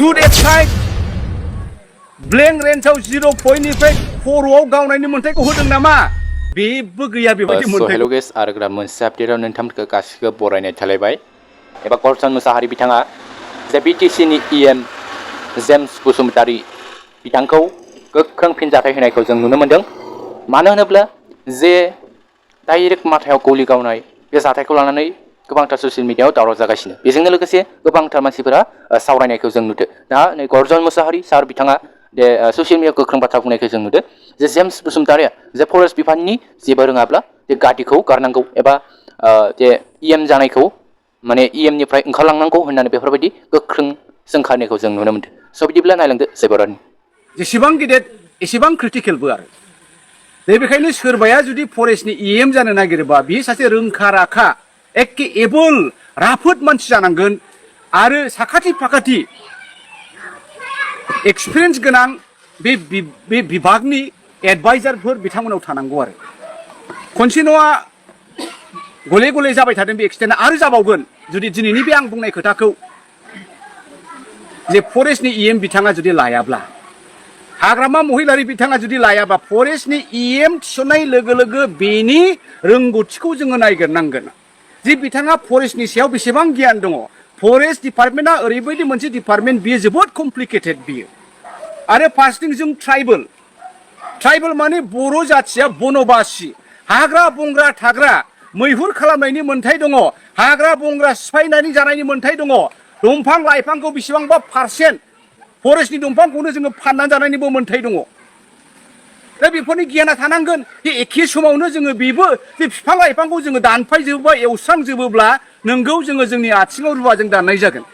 to that side blank rangeआव 0 पॉइंटनिफ्राय खर'आव गावनायनि मोन्थायखौ होदों नामा बेबो गैया बेबायदि मोन्थाय हेलो गाइस आरो मोनसे आपडेटआव नोंथांमोनखौ गासिबो बरायनाय थालायबाय एबा कर्सन मोसाहारि बिथाङा जे बीटीसी नि ईएम जेम्स बसुमतारी बिथांखौ गोख्रों फिनजाथाय होनायखौ जों नुनो मोनदों मानो होनोब्ला जे डाइरेक्ट माथायाव गलि गावनाय बे जाथायखौ लानानै गोबांथार ससियेल मिडियायाव दावराव जागासिनो बेजोंनो लोगोसे गोबांथार मानसिफोरा सावरायनायखौ जों नुदों दा नै गर्जन मोसाहारि सार बिथाङा दे ससियेल मिडियायाव गोख्रों बाथ्रा बुंनायखौ जों नुदों जे जेम्स बसुमतारिया जे फरेस्ट बिफाननि जेबो रोङाब्ला जे गादिखौ गारनांगौ एबा जे ईएम जानायखौ माने ईएम निफ्राय ओंखारलांनांगौ होननानै बेफोरबायदि गोख्रों जोंखारनायखौ जों नुनो मोनदों स' बिदिब्ला नायलांदो जेबरानि जेसेबां गिदिर एसेबां क्रिटिकेलबो आरो दा बेखायनो सोरबाया जुदि फरेस्टनि ईएम जानो नागिरोबा बियो सासे रोंखा राखा एखे एबोल राफोद मानसि जानांगोन आरो साखाथि फाखाथि एक्सपिरियेन्स गोनां बे बिभागनि एडभाइजारफोर बिथांमोनाव थानांगौ आरो खनसे नङा गले गले जाबाय थादों बे एक्सिडेन्टआ आरो जाबावगोन जुदि दिनैनि बे आं बुंनाय खोथाखौ जे फरेस्टनि ईएम बिथाङा जुदि लायाब्ला हाग्रामा महिलारि बिथाङा जुदि लायाबा फरेस्टनि ईएम थिसननाय लोगो लोगो बेनि रोंगौथिखौ जोङो नायगिरनांगोन जे बिथाङा फरेस्टनि सायाव बेसेबां गियान दङ फरेस्ट डिपार्टमेन्टआ ओरैबायदि मोनसे डिपार्टमेन्ट बियो जोबोद कमप्लिकेटेड बियो आरो फार्स्टथिं जों ट्राइबेल माने बर' जाथिया बनबासि हाग्रा बंग्रा थाग्रा मैहुर खालामनायनि मोन्थाय दङ हाग्रा बंग्रा सिफायनानै जानायनि मोन्थाय दङ दंफां लाइफांखौ बेसेबांबा पारसेन्ट फरेस्टनि दंफांखौनो जोङो फाननानै जानायनिबो मोन्थाय दङ दा बेफोरनि गियाना थानांगोन जे एखे समावनो जोङो बेबो जे बिफां लाइफांखौ जोङो दानफायजोबोबा एवस्रांजोबोब्ला नोंगौ जोङो जोंनि आथिङाव रुवाजों दाननाय जागोन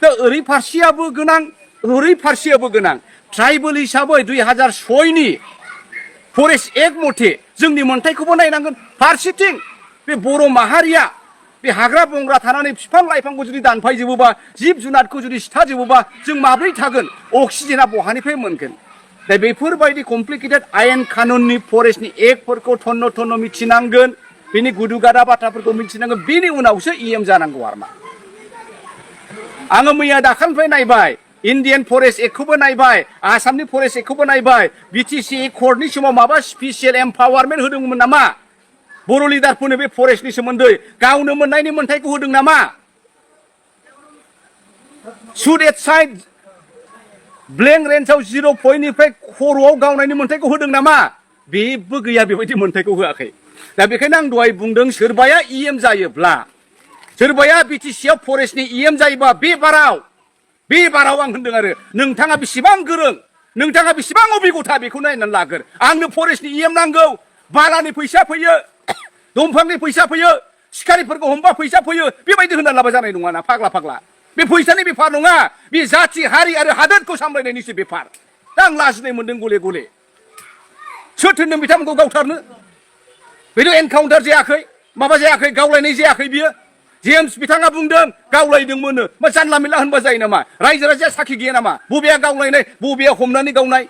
दा ओरै फारसेयाबो गोनां ओरै फारसेयाबो गोनां ट्राइबेल हिसाबै 2006 नि फरेस्ट एक्ट मथे जोंनि मोन्थायखौबो नायनांगोन फारसेथिं बे बर' माहारिया बे हाग्रा बंग्रा थानानै बिफां लाइफांखौ जुदि दानफायजोबोबा जिब जुनारखौ जुदि सिथारजोबोबा जों माब्रै थागोन अक्सिजेना बहानिफ्राय मोनगोन दा बेफोरबायदि कमप्लिकेटेड आयेन कानुननि फरेस्टनि एक्टफोरखौ थन्न थन्न मिथिनांगोन बेनि गुदु गादा बाथ्राफोरखौ मिथिनांगोन बेनि उनावसो ईएम जानांगौ आरो मा आङो मैया दाखालिनिफ्राय नायबाय इन्डियान फरेस्ट एक्टखौबो नायबाय आसामनि फरेस्ट एक्टखौबो नायबाय बीटीसी कर्टनि समाव माबा स्पेसियेल एम्पावारमेन्ट होदोंमोन नामा बर' लिडारफोरनो बे फरेस्टनि सोमोन्दै गावनो मोननायनि मोन्थायखौ होदों नामा सुड एट साइड ब्लेंक रेन्जआव 0 पॉइंटनिफ्राय खर'आव गावनायनि मोन्थायखौ होदों नामा बेबो गैया बेबायदि मोन्थायखौ होआखै दा बेखायनो आं दहाय बुंदों सोरबाया ईएम जायोब्ला सोरबाया बीटीसीआव फरेस्टनि ईएम जायोबा बे बाराव आं होनदों आरो नोंथाङा बेसेबां गोरों नोंथाङा बेसेबां अभिगथा बेखौ नायनानै लागोन आंनो फरेस्टनि ईएम नांगौ बालानि फैसा फैयो दंफांनि फैसा फैयो सिखारिफोरखौ हमबा फैसा फैयो बेबायदि होनना लाबा जानाय नङाना फाग्ला बे फैसानि बेफार नङा बे जाथि हारि आरो हादोरखौ सामलायनायनिसो बेफार दा आं लाजिनाय मोनदों गले गले सोर थोनदों बिथांमोनखौ गावथारनो बेथ' एनकाउन्टार जायाखै माबा जायाखै गावलायनाय जायाखै बियो जेम्स बिथाङा बुंदों गावलायदोंमोननो मा जानला मेनला होनबा जायो नामा रायजो राजाया साखि गैया नामा बबेया गावलायनाय बबेया हमनानै गावनाय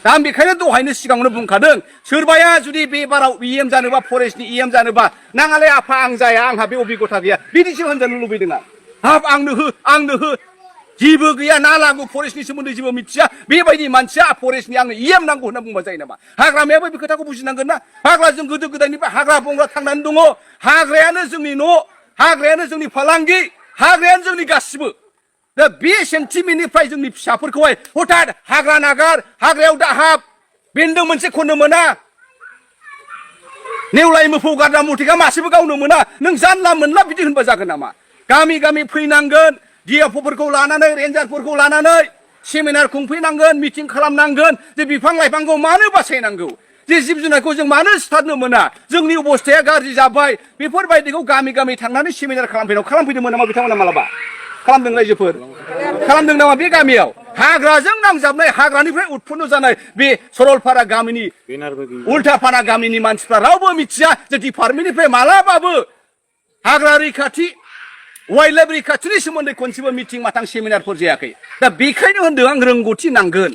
दा आं बेखायनो दहायनो सिगाङावनो बुंखादों सोरबाया जुदि बे बाराव ईएम जानोबा फरेस्टनि ईएम जानोबा नाङालै आफा आं जाया आंहा बे अभिगथा गैया बिदिसो होनजानो लुबैदों हाब आंनो हो जेबो गैया ना लागु फरेस्टनि सोमोन्दै जेबो मिथिया बेबायदि मानसिया फरेस्टनि आंनो ईएम नांगौ होनना बुंबा जायो नामा हाग्रामायाबो बे खोथाखौ बुजिनांगोन ना हाग्राजों गोदो गोदायनिफ्राय हाग्रा बंग्रा थांनानै दङ हाग्रायानो जोंनि न' हाग्रायानो जोंनि फालांगि हाग्रायानो जोंनि गासिबो दा बे सेन्टिमेन्टनिफ्राय जोंनि फिसाफोरखौहाय हथात हाग्रा नागार हाग्रायाव दाहाब बेन्दों मोनसे खननो मोना नेवलाय मोफौ गारदा मुथेखा मासेबो गावनो मोना नों जानला मोनला बिदि होनबा जागोन नामा गामि फैनांगोन डिएफअफोरखौ लानानै रेन्जारफोरखौ लानानै सेमिनार खुंफैनांगोन मिटिं खालामनांगोन जे बिफां लाइफांखौ मानो बासायनांगौ जे जिब जुनारखौ जों मानो सिथारनो मोना जोंनि अबस्थाया गाज्रि जाबाय बेफोरबायदिखौ गामि थांनानै सेमिनार खालामफैदोंमोन नामा बिथांमोना मालाबा खालामदों रायजोफोर खालामदों नामा बे गामियाव हाग्राजों नांजाबनाय हाग्रानिफ्राय उत्पन्न जानाय बे सरलपारा गामिनि उल्टापारा गामिनि मानसिफ्रा रावबो मिथिया जे डिपार्टमेन्टनिफ्राय मालाबाबो हाग्रा रैखाथि वाइल्ड लाइफ रैखाथिनि सोमोन्दै खनसेबो मिटिं माथां सेमिनारफोर जायाखै दा बेखायनो होनदों आं रोंगौथि नांगोन